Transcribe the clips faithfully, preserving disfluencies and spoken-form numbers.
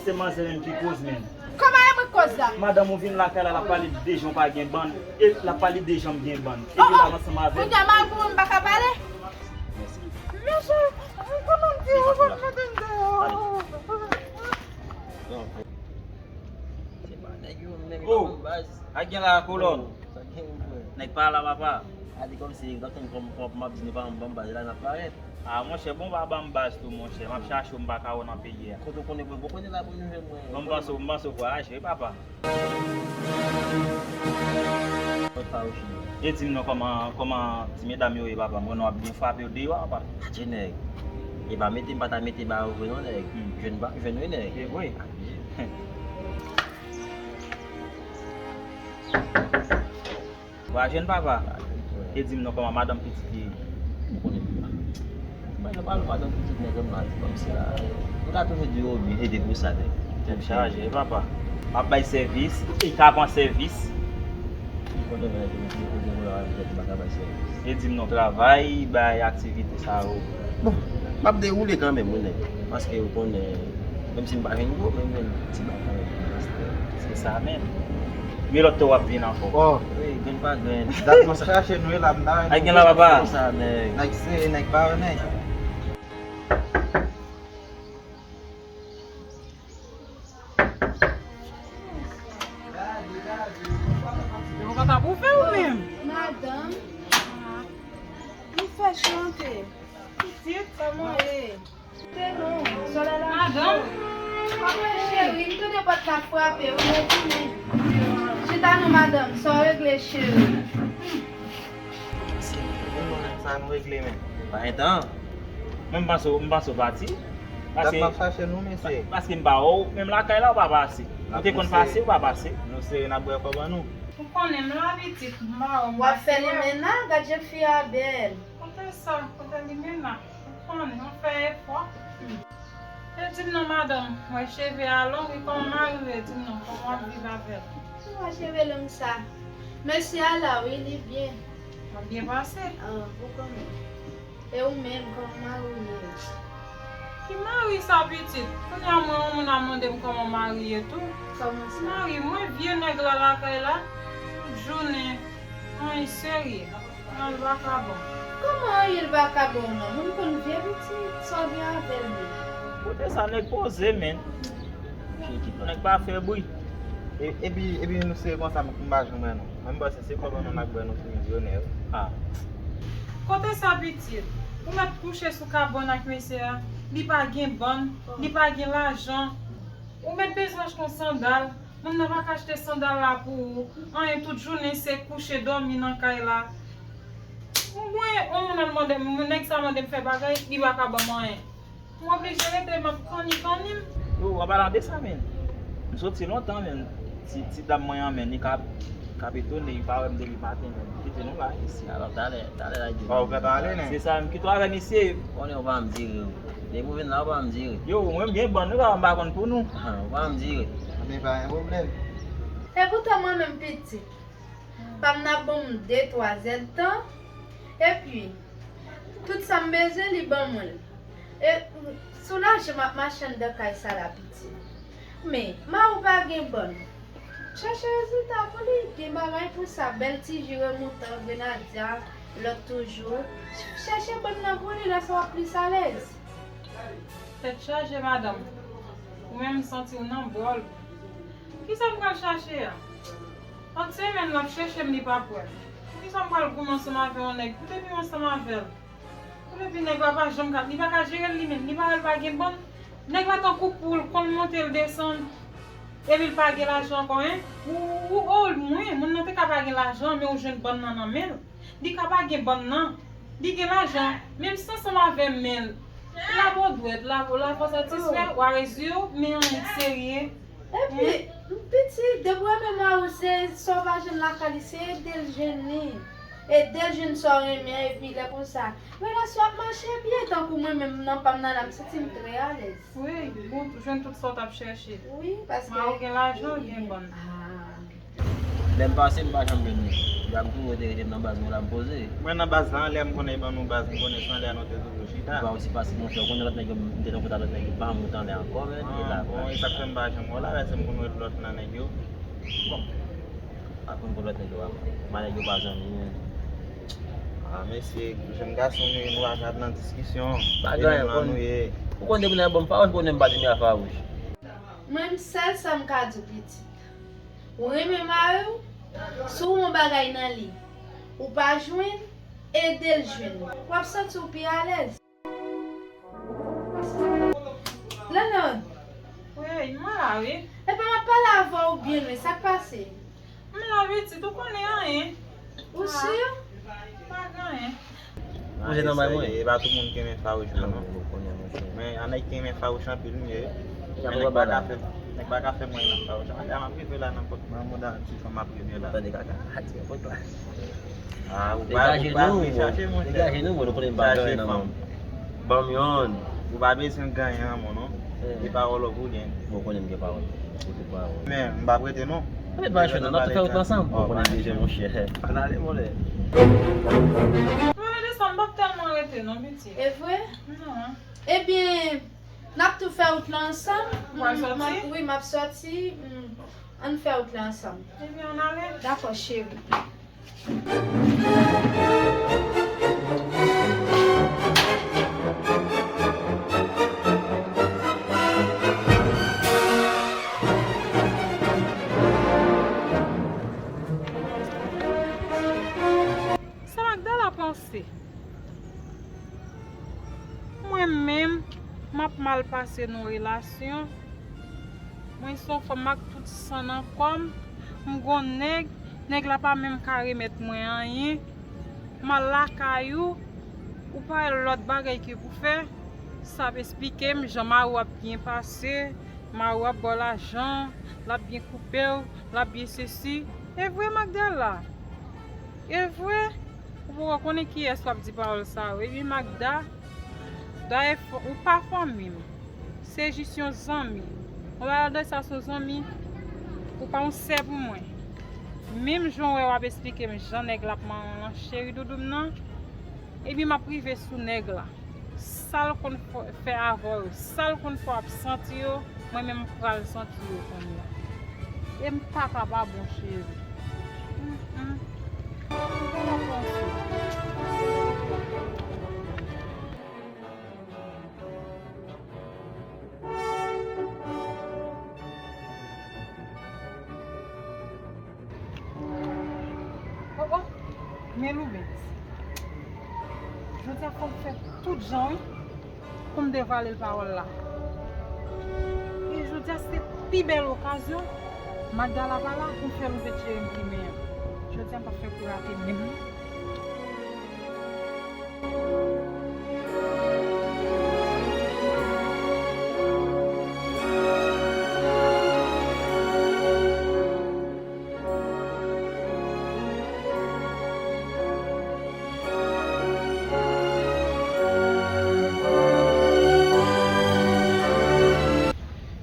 Se manzè menm ki koz menm. Kòman e mwen k koz la? Madanm ou vin lakay la, l ap pale de jan w pa gen bann, e l ap pale de jan m gen bann. Epi l al ansanm avè m. Kounye a mari pou mwen m pa ka pale? Mesye, kòman m di ou konn mete m deyò? Se pa nèg yo menm, yo pa konn baz. Ak gen la kolòn. Sa gen, frè? Nèg pa la, papa. A di kòmsi, gade kòm, kòm m ap di nou pa ban m baz, la n ap parèt. Ah, monchè, bon, pa ban m baz tou, monchè. M ap chache w, m pa ka wè w nan peyi a. Kote w konnen, mwen, mwen konnen la pou nou jwenn mwen. Bon, m panse, m panse w vwayaje, wi, papa. Kot pa ou chini? E di m non, kòman, kòman ti medam yo ye, papa? Mwen, nou ap byen frape yo deyò, papa. Adje, nèg. E pa mete, m pa ta mete ba yo vre, non, nèg. Hmm. Jwenn pa, jwenn wi, nèg. E vre. Wa jwenn papa. E di m non, kòman madanm pitit li ye? M konnen pa. Mwen, nou pale madanm pitit nèg, m pa di kòmsi la. M ka toujou di yo byen ede pou sa, nèg. Tèt chaje, papa. M ap bay sèvis, li ka pran sèvis. Kote mwen, kote mwen, kote mwen, kote mwen, pa ka bay sèvis. E di m non, travay, bay aktivite sa yo. Bon, m ap dewoule kanmenm, wi, nèg. Paske ou konnen, menm si m pa vin gwo, men m vin ti bagay. Se sa menm. Men lòt tan w ap vin ankò. Oh. Wi, grenn pa grenn. Dat mwen chache nou la, m ta wè nou. Ay, gen la, papa. Se sa, nèg. Nèg serye, nèg pa wè nèg. Yo pa ta pou fè ou menm. Madanm, m fè chante. Pitit, kòman w ye? Te bon, solèy la cho. Madanm. Kòman cheri, m tande pòt la frape, ou retounen. Chita non, madanm, sa w regle, cheri? Sa nou regle, men. Pa gen tan. Mwen, m panse, m panse w pati. Dat m ap chache nou, mesye. Paske m pa wè w, menm lakay la, w pa pase. Ou te konn pase, w pa pase. Nou sere, n ap bwè kòb an nou. Ou konnen m la, pitit, m pa wè w, m pase. W ap fè limena, gad jan fi a bèl. Kote sa? Kote limena? Ou konnen, ou fè efò. E di m non, madanm, mwen cheve a long, e kòman mari w ye? Di m non, kòman w ap viv avè l? Ou wè cheve long sa. Mesye a la, wi, li byen. L ap byen pase? Ah, ou konnen. E ou menm, kòman mari w ye? Ki mari sa, pitit? Kounye a mwen, yon moun ap mande m kòman mari ye tou. Kòman sa? Mari mwen, vye nèg la lakay la, tout jounen, anyen serye. Anyen l pa ka bon. Kòman anyen l pa ka bon non? Moun konn vye pitit, sa w gen avè l menm? Kote sa nèg poze, men. Nèg pa fè bri. E, epi, epi nou se konsa m pa janm wè nou. Mwen m panse se kòb an nou n ap bwè nou ti milyonè, wi. Ah. Kote sa pitit? Ou mèt kouche sou kabann ak mesye a. Li pa gen bann, li pa gen lajan. Ou mèt bezwen achte yon sandal. Moun nan pa ka achte sandal la pou ou. Anyen, tout jounen se kouche dòmi nan kay la. Mwen, yon moun al mande m, nèg sa mande m fè bagay, li pa ka ban m anyen. M oblije rete, m ap kanni kanni m. Yo, an palan de sa, men, m soti lontan, men, ti, ti dam mwen an, men, li k ap, k ap etone, li pa wè m depi maten, men, kite nou la, isi. Alò, talè, talè la, di. Bon, ou gentan ale, nen? Se sa, m kite w avè misye. Konnen ou pa m dire, wi. Depi ou vin la, ou pa m dire. Yo, mwen, m gen bann, nou la, m pa konn pou nou. Ou pa m dire. Men pa gen pwoblèm. Epoutan, mwen menm, pitit, pa m nan bon m de, twa zèdtan. Epi, tout sa m bezwen, li ban mwen l. E, soulaje m ap mache anndan kay sa la, pitit. Men, mari w pa gen bann. Chèche rezilta pou li, gen bagay pou sa, bèl ti ji remoutan, grenadya, lòt toujou. Chèche bann nan pou li, lè sa w ap plis alèz. Tèt chaje, madanm. Ou menm m santi w nan bòl. Kisa m pral chache a? Lòt semèn l ap chèche m, li p ap wè m. Poukisa m pral goumen ansanm avè yon nèg? Pou depi m ansanm avè l. Pou depi nèg la pa janm ka, li pa ka jere l li menm, li pa wè l pa gen bann. Nèg la tankou poul, konn monte l desann. Epi l pa gen lajan ankò, en? Ou, ou, ou, oh, mwen, moun nan te ka pa gen lajan, men ou jwenn bann nan nan men l. Li ka pa gen bann nan. Li gen lajan, menm si ansanm avè m, men l la ba w dwèt, la, la fò satisfè, w a reziye w, men anyen k serye. Epi, pitit, depi w renmen mari w, se sa w pa jwenn lakay li, se ede l jwenn li. Ede l jwenn sa w renmen, epi lè konsa, relasyon ap mache byen, tankou mwen menm, nan pa m nan la, m santi m trè alèz. Wi, bon, jwenn tout sa w t ap chèche. Wi, paske mari w gen lajan, gen bann. Ah. Lè m pase, m pa janm jwenn li. Bag tou, ou te rete nan baz nou la, m poze. Mwen nan baz la, anlè m konnen ban nou baz, m konnen se anlè a nou te toujou chita. Ou pa osi fasil, monchè, ou konnen lòt nèg yo, m te nan kontak lòt nèg yo, pa moute anlè ankò, men, e la, bon, e sa k fè m pa janm wè w la, paske m konn wè lòt nan nèg yo. Bon, pa konn wè lòt nèg yo, pa. Ma nèg yo pa zanmi, men. Ah, mesye, jèn gason nou ye, nou pa ka ap nan diskisyon. Pa gen anyen, nou ye. Ou konn depi nan bon fawouch, ou konnen m pa di m a fawouch. Mwen, m sèl sa m ka di w, pitit. Ou renmen mari w, si w wè yon bagay nan li, ou pa jwenn, ede l jwenn. W ap santi w pi alèz. Lanlòd. Wi, mwen la, wi. Epa m ap pale avè w byen lwen, sa k pase? M la, pitit, ou konnen anyen. Ou si? Pa gen anyen. Manje nan bay mwen. E pa tout moun ki renmen fawouch la, non. Men, an nèg ki renmen fawouch anpil, m ye. Men nèg pa ka fè, nèg pa ka fè mwen renmen fawouch. Anlè a, m ap rive la nan kòt, nan mouda ti fanm m ap rive la. Tande kaka, atire kòt la. Ah, ou pa, ou pa vle chache, monchè. Degaje nou, bon, nou konnen m pa gen anyen nan men m. Ban m yonn. Ou pa bezwen ganyan, mon non. E pawòl ou gen. Bon, konnen m gen pawòl. Kote pawòl. Men, m pa prete non. Mwen pa chwe non, n ap tou fè wout la ansanm. Bon, konnen m bezwen, monchè. Ann ale, monchè. Mwen de sa, m p ap tèlman rete non, pitit. E vre? Non. Ebyen, n ap tou fè wout la ansanm. Ou pral sòti? Wi, m ap sòti. Ann fè wout la ansanm. Ebyen, ann ale. Dakò, cheri. Sa Magdala panse? Mwen menm, m ap mal pase nan relasyon. Mwen se yon fanm ak tout san nan kò m. M gon nèg, nèg la pa menm ka remèt mwen anyen. M al lakay ou, ou pa wè lòt bagay ke pou fè. Sa ap esplike m jan mari w ap byen pase, mari w ap ba w lajan, l ap byen koupe w, l ap byen sesi. E vre, Magdala? E vre? Ou poko konnen kiyès w ap di pawòl sa yo. Epi Magda, dayè, ou pa fanmi m. Se jis yon zanmi. Mwen pa de sa, se yon zanmi. Ou pa yon sè pou mwen. Menm jan w wè w ap esplike m jan nèg la ap manyen w lan, cheri doudou m nan, epi m ap rive sou nèg la. Sa l konn fè avè w yo, sa l konn fè w ap santi yo, mwen menm m pral santi yo kounye a. E m pa ka pa bon, cheri. Mm, mm. M pa ka panse. Oh, oh, men Loubens. Jodi a fò m fè tout jan, wi, pou m devwale l pawòl la. E jodi a se pi bèl okazyon, Magdala pa la, pou m fè Loubens jere m plimen an. Jodi a m p ap fè kou rate menm, non.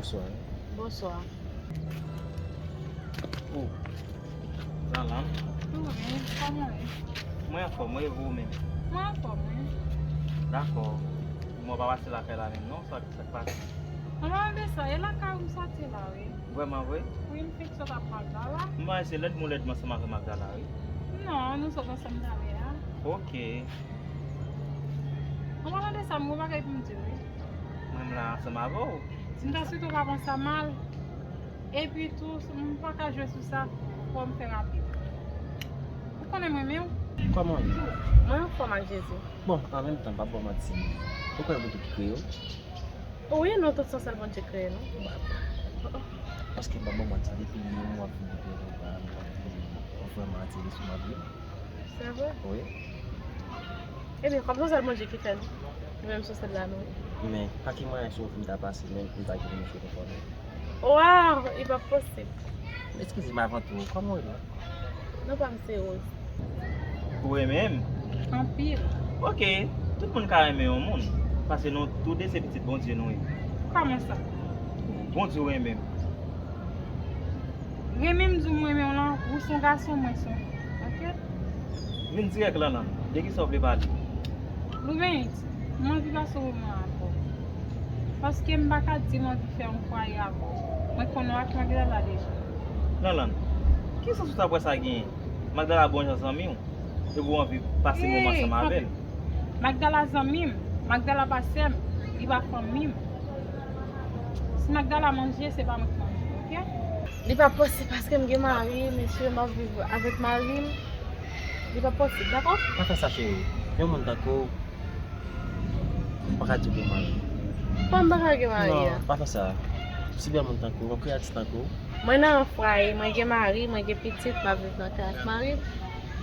Bonswa. Bonswa. Oh. Zanmi m. Wi, kòman w ye? Mwen anfòm, wi, e ou menm? Mwen anfòm, wi. Dakò. Mwen pa pase lakay la menm, non, sa, sa k pase? An palan de sa, e lakay ou m sòti la, wi. Vrèman vre? Wi, m fin sot ak Magdala. M panse se lèd mwen lèd ansanm avè Magdala, wi. Non, nou sot ansanm talè a. Ok. An palan de sa, m gon bagay pou m di w, wi. Mwen, m la ansanm avè w. M ta swete w pa pran sa mal. Epi tou, m pa ka jwe sou sa, fò m fè rapid. Ou konnen m renmen w. Kòman w ye? Mwen anfòm ak Jezi. Bon, an menm tan, m p ap ba w manti. Ou kwè Bondye ki kreye w? Wi, non, tout sa se l Bondye kreye, non. Paske m p ap ba w manti, depi yon mwa m fin kote w, m pa, m pa, m vrèman atire sou Magdala. Se vre? Wi. Ebyen, kòm se sèl Bondye ki fè nou, nou menm se sèl la nou ye. Men, pa ki mwayen si w fin ta pase, men m pa gen moun sou telefòn. Waw, li p ap posib. Eskize m avan tou, kòman w rele? Non pa m se Rose. Ou renmen m? Anpil. Ok, tout moun ka renmen yon moun, paske nou toude se pitit Bondye nou ye. Kòman sa? Bondye renmen m. Renmen m di w m renmen w lan, ou se yon gason, mwen se yon fi. Vin dirèk, Lanlann. De kisa w vle pale? Loubenit, m anvi pase yon moman avè w. Paske m pa ka di m anvi fè yon fwaye avè w. Mwen konnen w ak Magdala deja. Lanlann, ki sans ou ta wè sa genyen? Magdala bon jan zanmi w, epi w anvi pase moman ansanm avè l. Magdala zanmi m, Magdala pa sè m, li pa fanmi m. Si Magdala manje, se pa mwen k manje, oke? Li pa posib paske m gen mari, mesye, m ap viv avèk mari m. Li pa posib, dakò? Pa fè sa, cheri. Yon moun tankou w, m pa ka di w gen mari. Kòman m pa ka gen mari a? Non, pa fè sa. Si bèl moun tankou w, yon kreyatis tankou w. Mwen nan yon fwaye, mwen gen mari, mwen gen pitit, m ap viv nan kay ak mari m.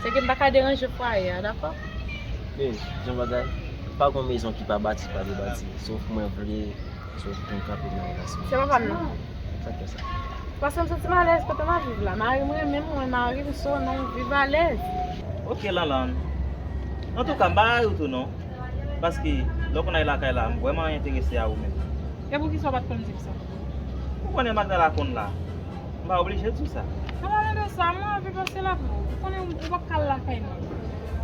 Se ke m pa ka deranje fwaye a, dakò? Men, jan bagay, pa gon mezon ki pa bati, pa debati. Sof mwen vle, sof mwen kanpe nan relasyon. Se pa pa m non. Sa k fè sa? Paske m santi m alèz kote m ap viv la. Mari m renmen m, mwen mari m, so non, m viv alèz. Oke, Lanlann. Antouka, m pa rayi w tou non. Paske, lè w konn al lakay la, m vrèman enterese a ou menm. E poukisa w pa t konn di m sa? Ou konnen Magdala konn la. M pa oblije di w sa. An palan de sa, mwen anvi pase l avè w. Ou konnen ou p ap ka al lakay mwen.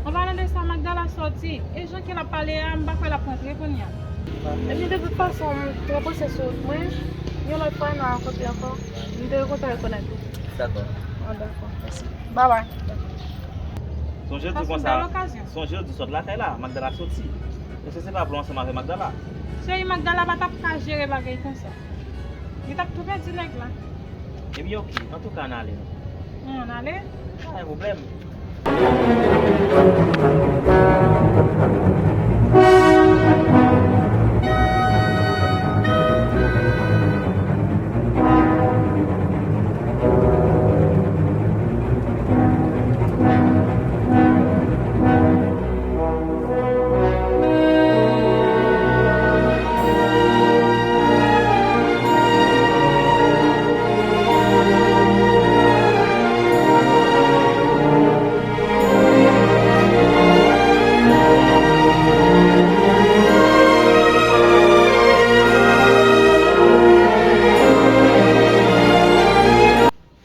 An palan de sa, Magdala sòti. E jan ke l ap pale a, m pa kwè l ap rantre kounye a. Epi de tout fason, m trè prese sou wout mwen. Yon lòt fwa, n a rankontre ankò. M te kontan rekonèt ou. Dakò. An dakò. Mèsi. Babay. Sonje w di konsa, sonje w di sòt lakay la, Magdala sòti. Èske se pa pou w ansanm avè Magdala? Cheri, Magdala pa t ap ka jere bagay konsa. Li t ap tou pèdi nèg la. Ebyen, oke. Antouka, ann ale non. An, ann ale? Pa gen pwoblèm.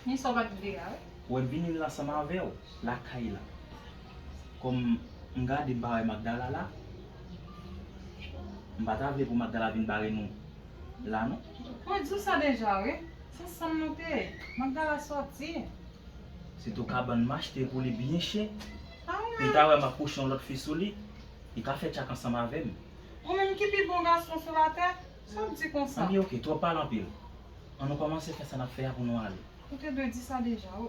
Ni sa w pa t vle a, wi. Wè m vini la ansanm avè w lakay la. Kòm m gade m pa wè Magdala la, m pa ta vle pou Magdala vin bare nou la non. Mwen di w sa deja, wi. Se ansanm nou te ye. Magdala sòti. Se tou kabann m achte pou li byen chè. Li ta wè m ap kouche yon lòt fi sou li, li ka fè tchak ansanm avè m. Ou menm ki pi bon gason sou latè, sa w di konsa? Anben oke, twòp pale anpil. Ann nou kòmanse fè sa n ap fè a pou nou ale. Ou te dwe di sa deja, o.